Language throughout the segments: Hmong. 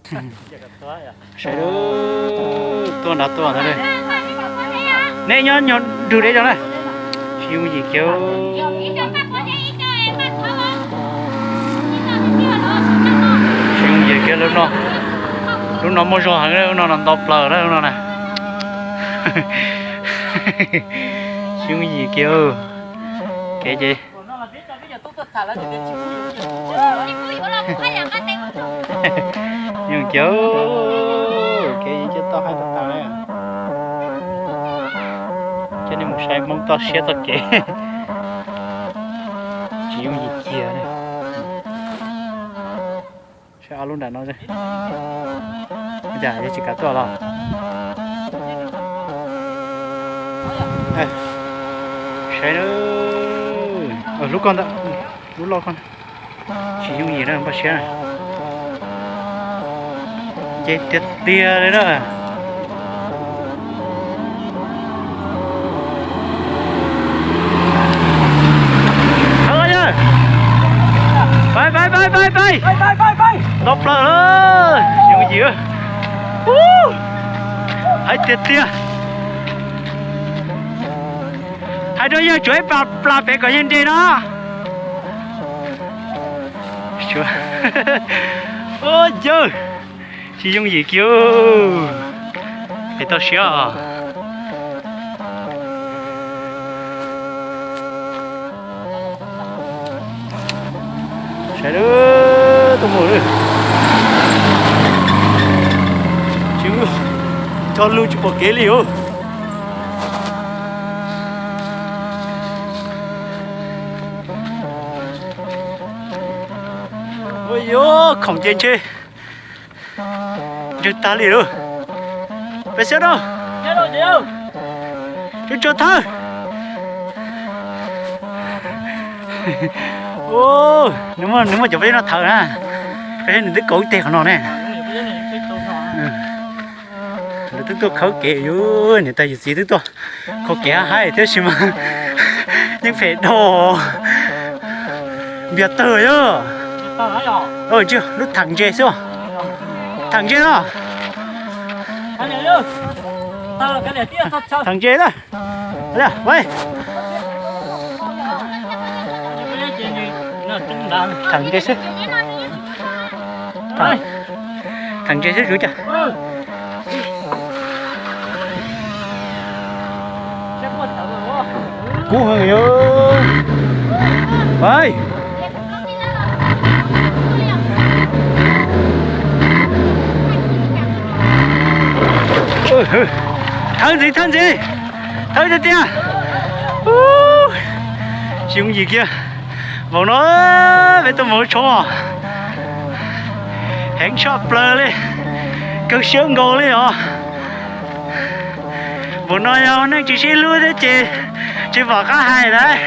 Saib lub tuaj nrad tuaj ntag. Nej nyob nyob nrug deb zog na. Tsis yooj yim kiag. Tsis yooj yim kiag lub no. Lub no muaj zog heev, lub no nto plaws na lub no na. Tsis yooj yim kiag. Kev ces yooj kiag, kev yeej coj toj haib tau tas li. Coj nej mus saib Hmoob toj siab txoj kev. Tsis yooj yim kiag. Saib ob lub nram no, cas yog tsis kav tuaj los. Saib lub ko ntawm, lub loj ko. Tsis yooj yim na, npaj siab na. Nce tiag tiag li na. Pais, pais, pais, pais, pais. Nto plaws lawm, yooj yim. Haib tiag tiag. Hais rau yawg tsuav ib plas plas pem kom yawg nres no. Ua yawg, tsis yooj yim kiag. Es toj siab os. Saib lub tuaj mus lawm. Tsis, tso lug tsis pom kev li os. Ua yuav khoom ces ntshe ntsawg tag li lauj. Peb xyab rau, tsuag tsuag thawb. Nws muaj cov peb xyab no thawb na. Peb xyab nws twb kaus ib teg qhov no ne. Lawv twb tuaj khawb kev, yus niam tais yus txiv twb tuaj khawb kev haib thiab sis mas yeej phem dhau. Npias tawg yog. Lub tham ntses xwb, tham ntses no. Tham ntses na. Tham ntses xwb. Tham ntses xwb, tsuav cas. Kub heev yog. Thawb ntxiv, thawb ntxiv, thawb tiag tiag. Tsis yooj yim kiag. Npaum no peb tuaj mus tshoob, heev tshaj plaws li, kawg siab nkaus li os. Npaum no yog neeg tsis sib hlub thiab ces tsis pom qab hais lawm.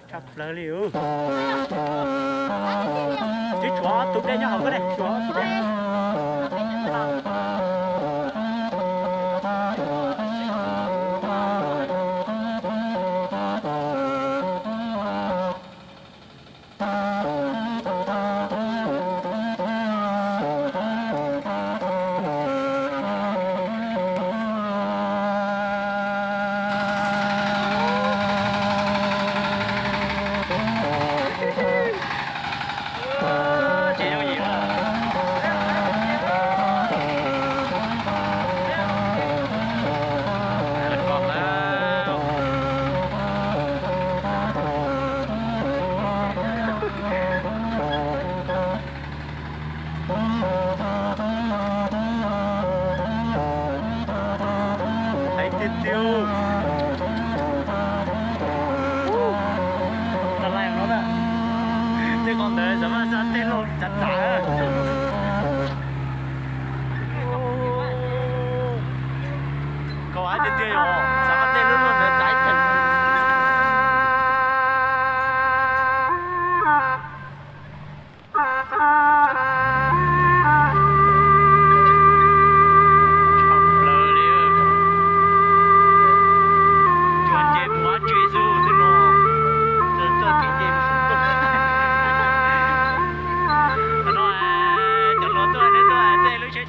Tshaj plaws li. Twb tshuav ob tug dej nyob hauv ko ne, tshuav ob tug dej. Heev tiag tiag. Tej qhov ntawd xav mas xav tej loj tsav tsav. Kau heev tiag tiag yom, xav mas tej loj loj ntawd tsav ib theem.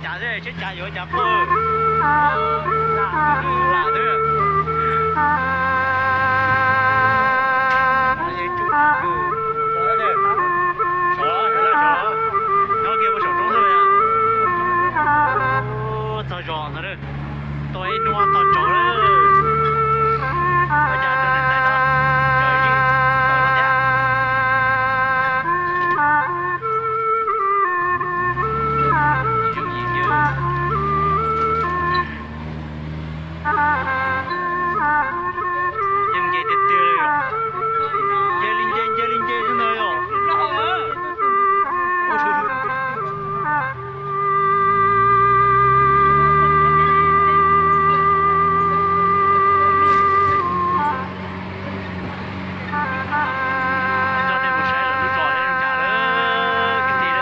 Cas xwb, sib cav yuav cas quaj. Lam xwb. Nyob kiag puag saum roob xwb. Txog zos ntawd, tua ib hnub tos tsaus lawm. Ua cas tus niam tais no tseem zim tawm los thiab. Yooj yim kiag. Yeej nce tiag tiag li os. Nce li nce, nce li nce xwb ntag yom. Coj nej mus saib lawv lub zos zoo cas lawm kwv tij.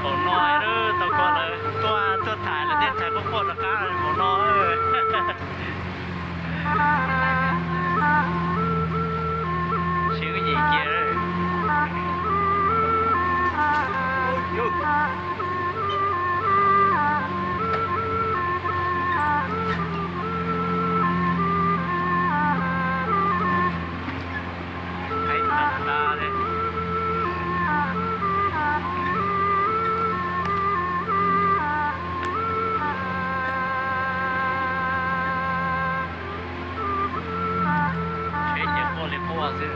Hauv no tau koj lawv tuaj, tuaj tham lawv tej ntxhais quaj quaj rov qab hauv no. Sib yim kiag. Hais tas tas li. Tsheb ces quaj li quaj xwb.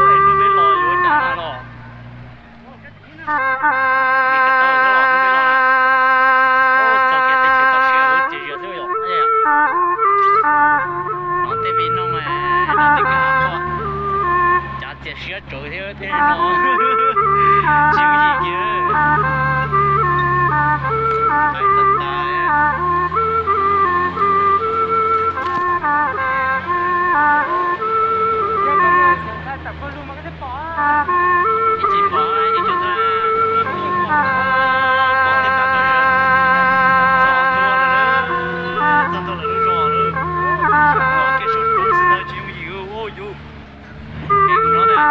Es hnub peb los yuav cas los? Li ko taw xwb los hnub peb los na. Txog kiag teb chaws toj siab ua txias zias xwb yom. No tej me noog no tej kab qhua cav txias siab tsawv thiab tej no. Tsis yooj yim kiag. Hais tas tas. Ib tsis pom ib tsis pom, pom tej pab kom txog ntua lawm, txog ntua lawm lub zos lawm. Los kiag saum roob xwb ntag tsis yooj yim ua yus. Kev mus no na.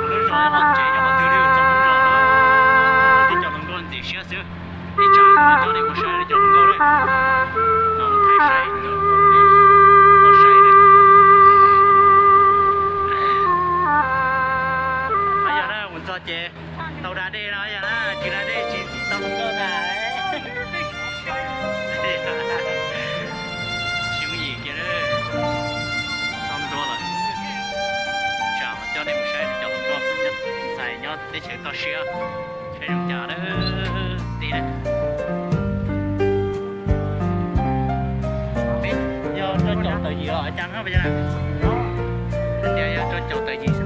Lub zos los tsev nyob qhov twg li txog lub zos lawm. Tib co hluas nkauj ntxim siab xwb. Ib tsam kuv mam coj nej mus saib li cov hluas nkauj na. No mus thaij saib, tau saib na. Yog na mus txog ces tau da dej no, yog na tsis da dej tsis tau hluas nkauj na. Tsis yooj yim kiag, txog ntua lawm. Tsam coj nej mus saib cov hluas nkauj ntxhais nyob teb chaws toj siab saib zoo cas lawm tij na. Peb yog rau caum tawm yim los cas no, tias yog rau caum tawm yim xwb.